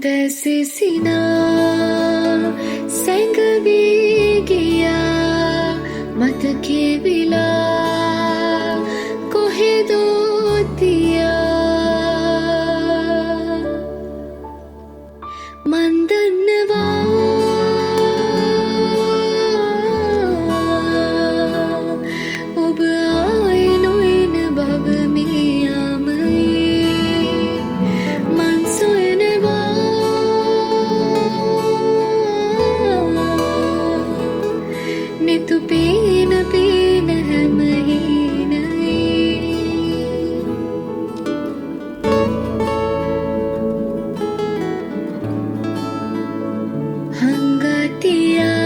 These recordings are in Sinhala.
දැසිසිනා සැඟවී ගියා මතකේ විලා කොහෙදෝ තියා. මන් දන්නවා ඔබ ආයෙ නොඑන බව මේ යාමයේ. මං සොයනවා නෙතු පේන පේන හැම හීනයේ. හංගතියා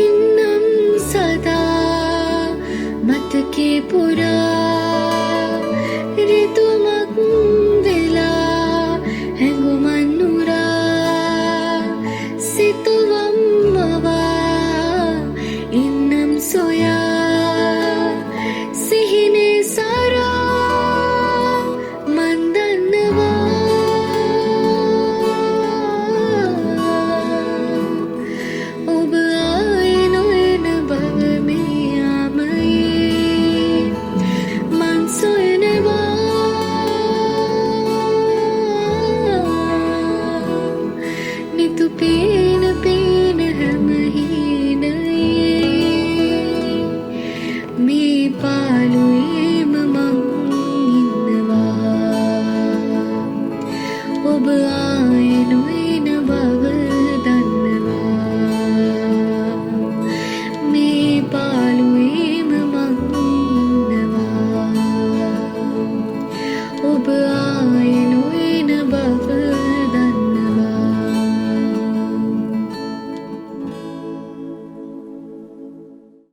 ඉන්නම් සදා මතකේ පුරා.